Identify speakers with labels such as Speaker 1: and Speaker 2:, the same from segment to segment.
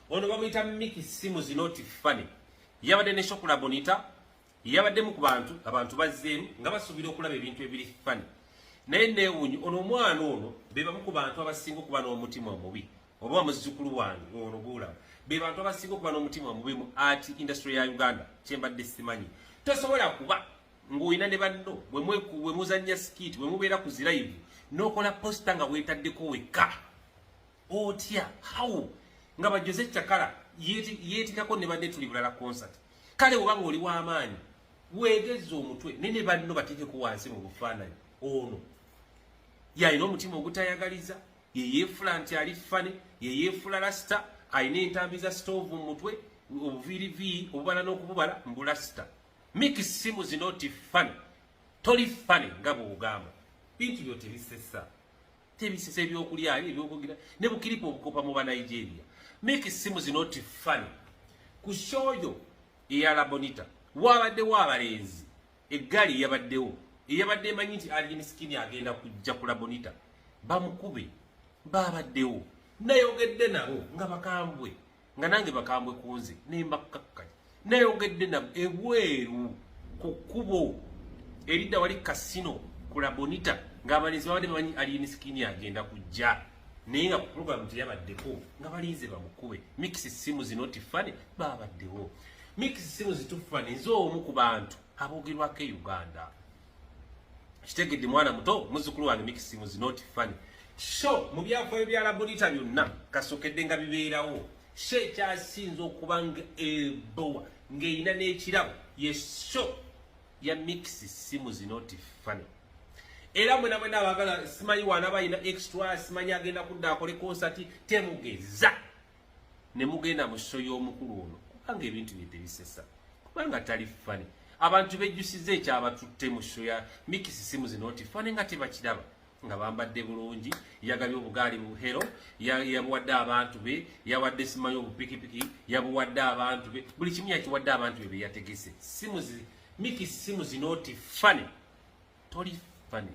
Speaker 1: Ono bamuyita Mickey Simuzi not funny. Yabadde ne show ku La Bonita, yabaddemu ku bantu, abantu bazzeemu nga basuubira okulaba ebintu ebiri funny. Naye neewuunyi ono omwana ono be bamu ku bantu abasinga okuba n'omutima omubi, oba muzzukulu wange ono gw'olaba, be bantu abasinga okuba n'omutima omubi mu art industry ya Uganda. Kyembadde simanyi, tosobola kuba ng'olina ne banno bwe muzannya skit, bwe mubeera ku zi live, n'okola poster nga weetaddeko wekka. Otya how nga bajoze cakala yeetikako ne banne tuli bulala concert? Kale oba ng'oli w'amaanyi, weegezza omutwe ne banno bateekeko wansi mu bufaananyi. Ono yalina omutima ogutayagaliza, yeyeefula nti ali funny, yeyeefula rasta, alina entambi za stove mu mutwe, obuviiriviiri obubala n'okububala mbulasita. Mickey Simuzi not funny. Toli funny nga bw'ogamba. Bintu byo tebisesa, tebisesa, ebyokulya ebyokugira ne bukiripa obukopa mu Banigeria. Mickey Simuzi not funny. Ku show yo eya La Bonita wabaddewo abalenzi, eggaali eyabaddewo eyabadde emanyi nti Alien Skin agenda kujja ku La Bonita bamukube, babaddewo. Nayogedde nabo nga bakambwe, nga nange bakambwe ku nze, nembakkakkanya. Nayogedde nabo ebweru ku kkubo eridda wali kasino ku La Bonita, ng'abalenzi babadde bamanyi Alien Skin agenda kujja, naye nga ku program teyabaddeko, nga balinze bamukube. Mickey Simuzi not funny, babaddewo. Mickey Simuzi too funny. Nze omu ku bantu aboogerwako e Uganda, kitegedde mwana muto, muzzukulu wange Mickey Simuzi not funny. Show mu byafaayo bya La Bonita byonna kasokedde nga bibeerawo, show ekyasinza okuba nga ebowa ng'erina n'ekirabo ye show ya Mickey Simuzi not funny. Era mwena mwena abagala, simanyi wana balina extra, simanyi agenda kudda akole concert, temugeza ne mugenda mu show y'omukulu ono, kubanga ebintu bye tebisesa, kubanga tali funny. Abantu bejjusiza ekyabatutte mu show ya Mickey Simuzi not funny nga tebakiraba, nga bambadde bulungi, yagabye obugaali buhero, yabuwadde abantu be, yawadde simanyi obupikipiki, yabuwadde abantu be, buli kimu yakiwadde abantu be beyategese. Simuzi, Mickey Simuzi not funny. Toli funny,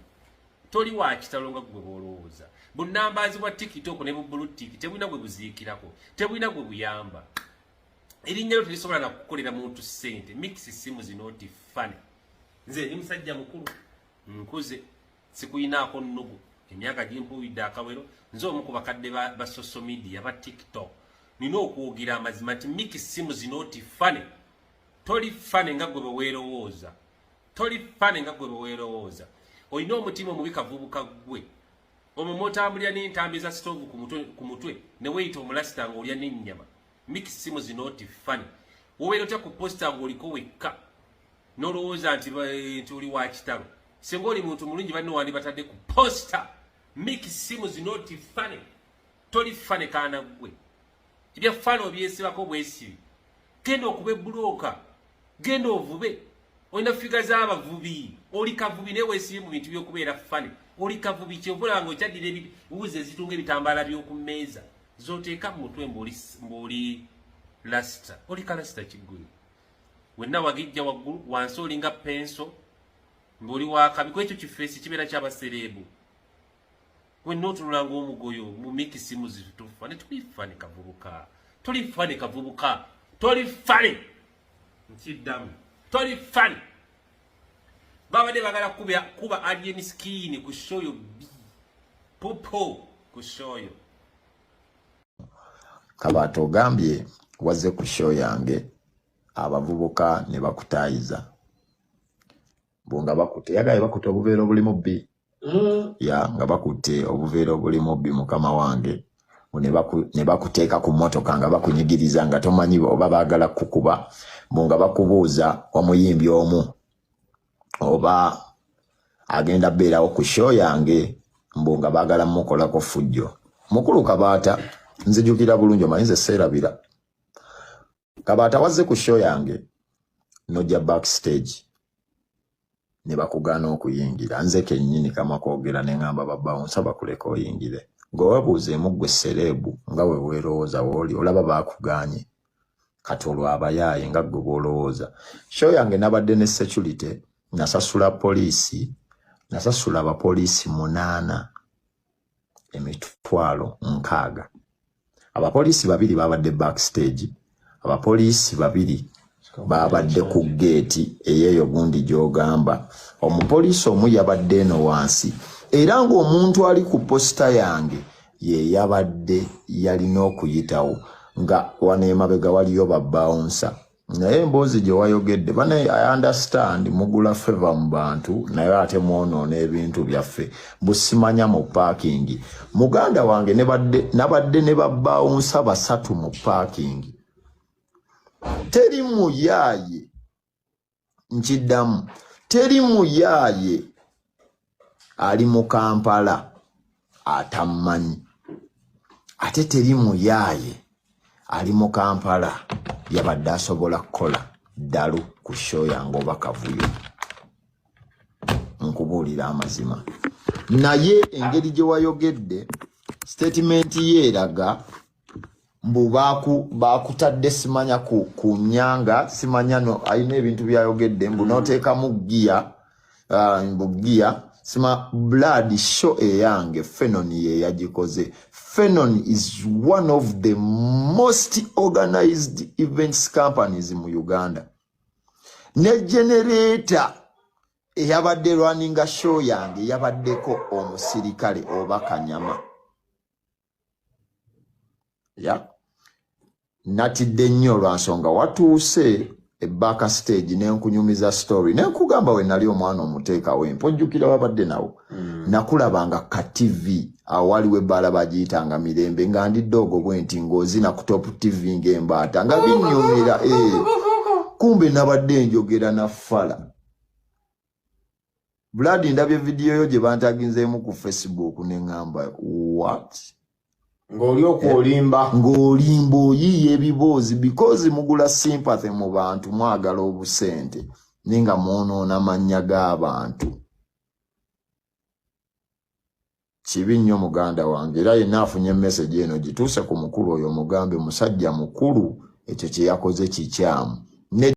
Speaker 1: toli wa kitalo nga gwe bw'olowooza. Bunambazi bwa TikTok ne bu blue tick tebulina gwe buziikirako, tebulina gwe buyamba. Erinnya lyo terisobola nakukolera muntu ssente. Mickey Simuzi not funny. Nze ndi musajja mukulu, nkuze, sikuyinaako nnugu, emyaka gimpuwidde akawero. Nze omu ku bakadde ba social media ba TikTok, nina okwogera amazima nti Mickey Simuzi not funny. Toli funny nga gwe bwe weerowooza, toli funny nga gwe bwe weerowooza. Olina omutima omubi, kavubuka ggwe. Omwo mwotambulira n'entambi za stove ku mutwe ne weeyita omulasita ng'olya n'ennyama. Mickey Simuzi not funny. Wobeera otya ku poster ng'oliko wekka n'olowooza nti oli wa kitalo? Singa oli muntu mulungi, banne wandi batadde ku poster. Mickey Simuzi not funny. Toli funny, kaana ggwe. Ebya funny obyesibako bwesibi. Genda okuba ebbulooka, genda ovube, olina figure z'abavubi. Oli kavubi naye weesibye mu bintu by'okubeera funny. Oli kavubi, kyova olaba nga okyaddira ebiwuzi ezitunga ebitambaala by'oku mmeeza z'oteeka mu mutwe mbw'oli lasita. Oli kalasita kiggulu, wenna wagijja waggulu wansi olinga penso, ng'oli wakabi. Ku ekyo kifeesi kibeera kyaba celeb, wenna otunula ng'omugoyo mu Mickey Simuzi too funny. Toli funny, kavubuka, toli funny, kavubuka, toli funny. Nkiddamu, toli funny. Babadde bagala kuba Alien Skin ku show yo b pupo ku show yo.
Speaker 2: Kabaata, ogambye wazze ku show yange, abavubuka ne bakutaayiza bo nga bakutte, yagaye bakutte obuveera obulimu bbi. Ya nga bakutte obuveera obulimu bbi, mukama wange, ne bakuteeka ku mmotoka nga bakunyigiriza nga tomanyi oba baagala kukuba, mbu nga bakubuuza omuyimbi omu oba agenda beerawo ku show yange, mbu nga baagala mukolako fujjo. Mukulu Kabaata, nzijukira bulungi, omanyi nze seerabira. Kabaata, wazze ku show yange nojja backstage ne bakugaana okuyingira. Nze kennyini kama kwogera ne ŋŋamba ba bouncer bakuleka oyingire, ng'owebuuzeemu ggwe celeb nga we weerowooza wooli, olaba baakugaanye. Kati olwo abayaaye nga ggwe bw'olowooza, show yange nabadde ne security, nasasula poliisi, nasasula abapoliisi munaana 60,000. Abapoliisi babiri babadde backstage, abapoliisi babiri babadde ku geeti eyeeyo gundi gy'ogamba. Omupoliisi omu yabadde eno wansi, era ng'omuntu ali ku poster yange ye yabadde yalina okuyitawo, nga wano emabega waliyo ba bouncer. Naye emboozi gye wayogedde bane, I understand mugula favor mu bantu, naye ate mwonoona ebintu byaffe. Busimanya mu parking, muganda wange, nabadde ne ba bouncer basatu mu parking. Teri muyaaye, nkiddamu, teri muyaaye ali mu Kampala atammanyi, ate teri muyaaye ali mu Kampala yabadde asobola kukola ddalu ku show yange oba kavuyo. Nkubuulira amazima, naye engeri gye wayogedde statement ye eraga mbu bakutadde simanya ku nyanga, simanya no alina ebintu byayogedde mbu noteekamu giya, mbu giya sima blood. Show eyange Fenon ye yagikoze. Fenon is one of the most organized events companies mu Uganda. Ne generator eyabadde runninga show yange yabaddeko omusirikale oba kanyama ya. Natidde nnyo lwa nsonga watuuse e backstage nenkunyumiza story, nenkugamba we nali omwana omuteekawo empo, ojjukira wabadde nawo. Nakulabanga ka TV awo waliwo ebbaala bagiyitanga Mirembe, nga ndi doogo bwe nti ng'ozina ku Top TV ng'embaata nga binnyumira. Kumbe nabadde njogera na fala Blood. Ndabye vidiyo yo gye bantaginzeemu ku Facebook ne ŋŋamba, what?
Speaker 3: Ng'oli okwolimba.
Speaker 2: Ng'olimba, oyiiya ebiboozi because mugula sympathy mu bantu, mwagala obusente, naye nga mwonoona mannya g'abantu. Kibi nnyo, muganda wange. Era yenna afunye message eno, gituuse ku mukulu oyo, mugambe musajja mukulu, ekyo kye yakoze kikyamu ne